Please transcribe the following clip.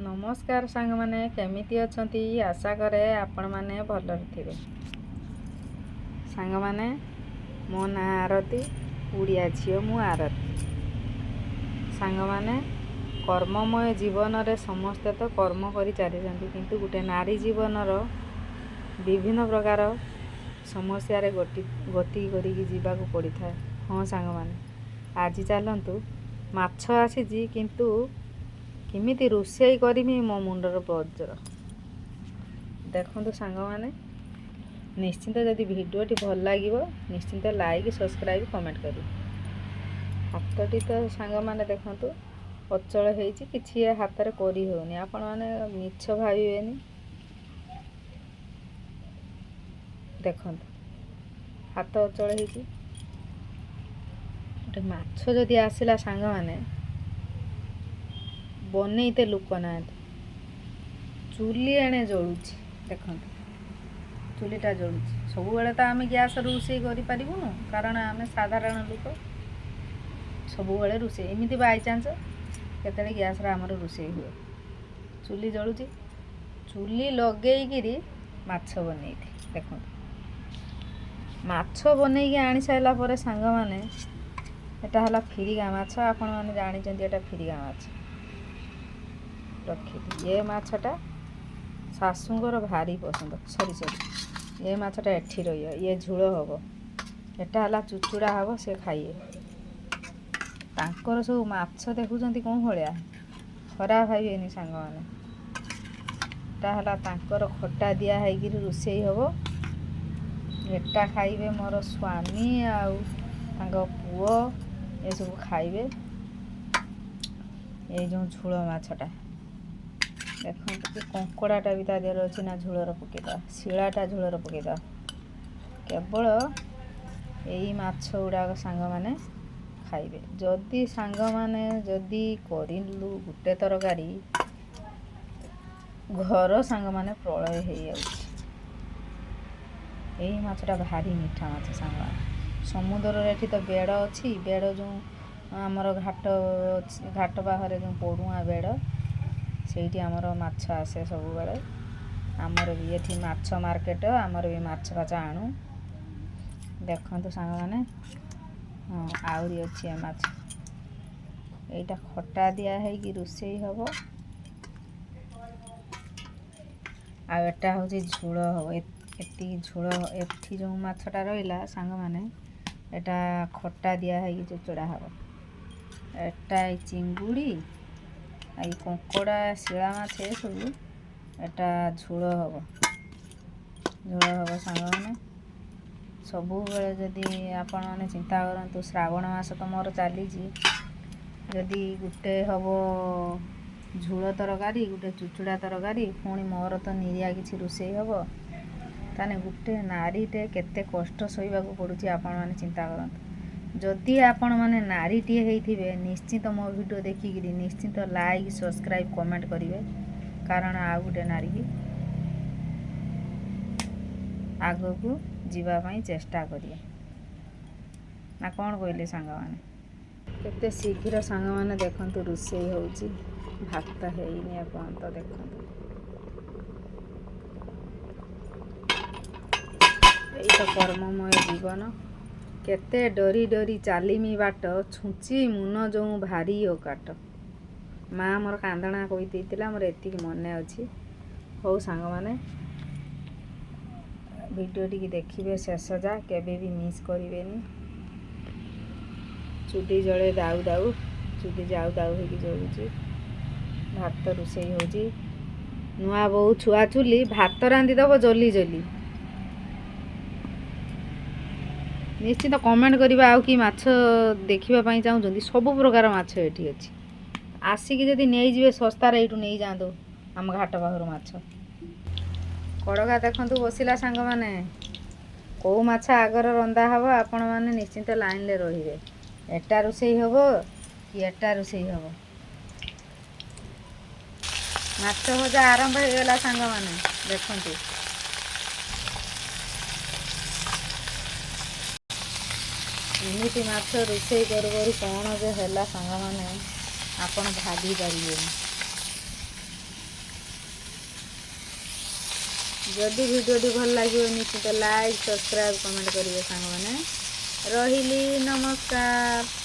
ନମସ୍କାର ସାଙ୍ଗମାନେ, କେମିତି ଅଛନ୍ତି? ଆଶା କରେ ଆପଣମାନେ ଭଲରେ ଥିବେ। ସାଙ୍ଗମାନେ, ମୋ ନାଁ ଆରତୀ, ଓଡ଼ିଆ ଝିଅ ମୁଁ ଆରତୀ। ସାଙ୍ଗମାନେ, କର୍ମମୟ ଜୀବନରେ ସମସ୍ତେ ତ କର୍ମ କରି ଚାଲିଛନ୍ତି, କିନ୍ତୁ ଗୋଟେ ନାରୀ ଜୀବନର ବିଭିନ୍ନ ପ୍ରକାର ସମସ୍ୟାରେ ଗତି କରିକି ଯିବାକୁ ପଡ଼ିଥାଏ। ହଁ ସାଙ୍ଗମାନେ, ଆଜି ଚାଲନ୍ତୁ, ମାଛ ଆସିଛି କିନ୍ତୁ କେମିତି ରୋଷେଇ କରିମି ମୋ ମୁଣ୍ଡର ବଜ୍ର। ଦେଖନ୍ତୁ ସାଙ୍ଗମାନେ, ନିଶ୍ଚିନ୍ତ ଯଦି ଭିଡ଼ିଓଟି ଭଲ ଲାଗିବ, ନିଶ୍ଚିନ୍ତ ଲାଇକ୍, ସବସ୍କ୍ରାଇବ୍, କମେଣ୍ଟ କରିବେ। ହାତଟି ତ ସାଙ୍ଗମାନେ ଦେଖନ୍ତୁ ଅଚଳ ହେଇଛି, କିଛି ଏ ହାତରେ କରି ହେଉନି। ଆପଣମାନେ ମିଛ ଭାବିବେନି। ଦେଖନ୍ତୁ, ହାତ ଅଚଳ ହେଇଛି। ଗୋଟେ ମାଛ ଯଦି ଆସିଲା ସାଙ୍ଗମାନେ, ବନେଇତେ ଲୋକ ନାହାନ୍ତି। ଚୁଲି ଏଣେ ଜଳୁଛି, ଦେଖନ୍ତୁ ଚୁଲିଟା ଜଳୁଛି। ସବୁବେଳେ ତ ଆମେ ଗ୍ୟାସ୍ରେ ରୋଷେଇ କରିପାରିବୁନୁ, କାରଣ ଆମେ ସାଧାରଣ ଲୋକ। ସବୁବେଳେ ରୋଷେଇ ଏମିତି ବାଇଚାନ୍ସ କେତେବେଳେ ଗ୍ୟାସ୍ରେ ଆମର ରୋଷେଇ ହୁଏ। ଚୁଲି ଜଳୁଛି, ଚୁଲି ଲଗେଇକିରି ମାଛ ବନେଇଥି। ଦେଖନ୍ତୁ, ମାଛ ବନେଇକି ଆଣି ସାରିଲା ପରେ ସାଙ୍ଗମାନେ, ଏଟା ହେଲା ଫିରିଗା ମାଛ। ଆପଣମାନେ ଜାଣିଛନ୍ତି ଏଟା ଫିରିଗା ମାଛ। ରଖିଲି। ଏ ମାଛଟା ଶାଶୁଙ୍କର ଭାରି ପସନ୍ଦ। ସରି ସରି, ଏ ମାଛଟା ଏଠି ରହିବ, ଇଏ ଝୋଳ ହବ। ଏଟା ହେଲା ଚୁଚୁଡ଼ା ହବ, ସେ ଖାଇବେ। ତାଙ୍କର ସବୁ ମାଛ ଦେଖୁଛନ୍ତି କେଉଁ ଭଳିଆ, ଖରାପ ଭାବିବେନି ସାଙ୍ଗମାନେ। ଏଟା ହେଲା ତାଙ୍କର ଖଟା ଦିଆ ହେଇକିରି ରୋଷେଇ ହବ। ଏଟା ଖାଇବେ ମୋର ସ୍ୱାମୀ ଆଉ ତାଙ୍କ ପୁଅ, ଏସବୁ ଖାଇବେ। ଏଇ ଯେଉଁ ଝୋଳ ମାଛଟା ଦେଖନ୍ତୁ, କି କଙ୍କଡ଼ାଟା ବି ତା ଦେହରେ ଅଛି ନା, ଝୋଳରେ ପକେଇଦେବା। ଶିଳାଟା ଝୋଳରେ ପକେଇଦେବା। କେବଳ ଏଇ ମାଛ ଗୁଡ଼ାକ ସାଙ୍ଗମାନେ ଖାଇବେ। ଯଦି ସାଙ୍ଗମାନେ ଯଦି କରିଲୁ ଗୋଟେ ତରକାରୀ, ଘର ସାଙ୍ଗମାନେ ପ୍ରଳୟ ହେଇଯାଉଛି। ଏଇ ମାଛଟା ଭାରି ମିଠା ମାଛ ସାଙ୍ଗମାନେ। ସମୁଦ୍ରରେ ଏଠି ତ ବେଡ଼ ଅଛି, ବେଡ଼ ଯେଉଁ ଆମର ଘାଟ ଅଛି, ଘାଟ ପାଖରେ ଯେଉଁ ପୋଡ଼ୁଆଁ ବେଡ଼, ସେଇଠି ଆମର ମାଛ ଆସେ ସବୁବେଳେ। ଆମର ବି ଏଠି ମାଛ ମାର୍କେଟ, ଆମର ବି ମାଛ ଫାଛ ଆଣୁ। ଦେଖନ୍ତୁ ସାଙ୍ଗମାନେ, ହଁ, ଆହୁରି ଅଛି ଏ ମାଛ। ଏଇଟା ଖଟା ଦିଆ ହେଇକି ରୋଷେଇ ହବ ଆଉ ଏଟା ହେଉଛି ଝୋଳ ହବ। ଏତିକି ଝୋଳ। ଏଠି ଯେଉଁ ମାଛଟା ରହିଲା ସାଙ୍ଗମାନେ, ଏଟା ଖଟା ଦିଆ ହେଇକି ଚୁଚୁଡ଼ା ହବ। ଏଟା ଏଇ ଚିଙ୍ଗୁଡ଼ି, ଏଇ କଙ୍କଡ଼ା, ଶିଳା ମାଛ, ଏସବୁ ଏଟା ଝୋଳ ହବ, ଝୋଳ ହବ। ସାଙ୍ଗମାନେ, ସବୁବେଳେ ଯଦି ଆପଣମାନେ ଚିନ୍ତା କରନ୍ତୁ, ଶ୍ରାବଣ ମାସ ତ ମୋର ଚାଲିଛି, ଯଦି ଗୋଟେ ହବ ଝୋଳ ତରକାରୀ, ଗୋଟେ ଚୁଚୁଡ଼ା ତରକାରୀ, ପୁଣି ମୋର ତ ନିରିଆ କିଛି ରୋଷେଇ ହବ, ତାହେଲେ ଗୋଟେ ନାରୀଟେ କେତେ କଷ୍ଟ ସହିବାକୁ ପଡ଼ୁଛି ଆପଣମାନେ ଚିନ୍ତା କରନ୍ତୁ। ଯଦି ଆପଣମାନେ ନାରୀଟିଏ ହେଇଥିବେ, ନିଶ୍ଚିନ୍ତ ମୋ ଭିଡ଼ିଓ ଦେଖିକିରି ନିଶ୍ଚିନ୍ତ ଲାଇକ୍, ସବସ୍କ୍ରାଇବ୍, କମେଣ୍ଟ କରିବେ, କାରଣ ଆଉ ଗୋଟେ ନାରୀକି ଆଗକୁ ଯିବା ପାଇଁ ଚେଷ୍ଟା କରିବେ ନା କ'ଣ କହିଲେ ସାଙ୍ଗମାନେ? କେତେ ଶୀଘ୍ର ସାଙ୍ଗମାନେ ଦେଖନ୍ତୁ ରୋଷେଇ ହେଉଛି, ଭାତ ହେଇନି ଏପର୍ଯ୍ୟନ୍ତ। ଦେଖନ୍ତୁ, ଏଇ ତ କର୍ମମୟ ଜୀବନ। କେତେ ଡରି ଡରି ଚାଲିମି ବାଟ, ଛୁଞ୍ଚି ମୁନ ଯୋଉଁ ଭାରି ଓ କାଟ। ମା ମୋର କାନ୍ଦଣା କହି ଦେଇଥିଲା, ମୋର ଏତିକି ମନେ ଅଛି। ହଉ ସାଙ୍ଗମାନେ, ଭିଡ଼ିଓ ଟିକେ ଦେଖିବେ ଶେଷ ଯା, କେବେ ବି ମିସ୍ କରିବେନି। ଚୁଲି ଜଳେ ଦାଉ ଦାଉ, ଚୁଲି ଯାଉ ଦାଉ ହେଇକି ଜଳୁଛି। ଭାତ ରୋଷେଇ ହେଉଛି। ନୂଆ ବୋହୂ ଛୁଆ ଚୁଲି, ଭାତ ରାନ୍ଧିଦେବ ଜଲ୍ଦି ଜଲ୍ଦି। ନିଶ୍ଚିନ୍ତ କମେଣ୍ଟ କରିବା ଆଉ କି ମାଛ ଦେଖିବା ପାଇଁ ଚାହୁଁଛନ୍ତି। ସବୁ ପ୍ରକାର ମାଛ ଏଠି ଅଛି। ଆସିକି ଯଦି ନେଇଯିବେ ଶସ୍ତାରେ, ଏଇଠୁ ନେଇଯାଆନ୍ତୁ ଆମ ଘାଟ ପାଖରୁ ମାଛ। କଡ଼କା ଦେଖନ୍ତୁ ବସିଲା। ସାଙ୍ଗମାନେ, କେଉଁ ମାଛ ଆଗର ରନ୍ଧା ହେବ? ଆପଣମାନେ ନିଶ୍ଚିନ୍ତ ଲାଇନରେ ରହିବେ। ଏଟା ରୋଷେଇ ହେବ କି ଏଟା ରୋଷେଇ ହେବ? ମାଛ ଭଜା ଆରମ୍ଭ ହେଇଗଲା ସାଙ୍ଗମାନେ, ଦେଖନ୍ତୁ। ଏମିତି ମାଛ ରୋଷେଇ କରୁ କରୁ କ'ଣ ଯେ ହେଲା ସାଙ୍ଗମାନେ, ଆପଣ ଭାବି ପାରିବେନି। ଯଦି ଭିଡ଼ିଓଟି ଭଲ ଲାଗିବ, ନିଶ୍ଚିତ ଲାଇକ୍, ସବସ୍କ୍ରାଇବ୍, କମେଣ୍ଟ କରିବେ ସାଙ୍ଗମାନେ। ରହିଲି, ନମସ୍କାର।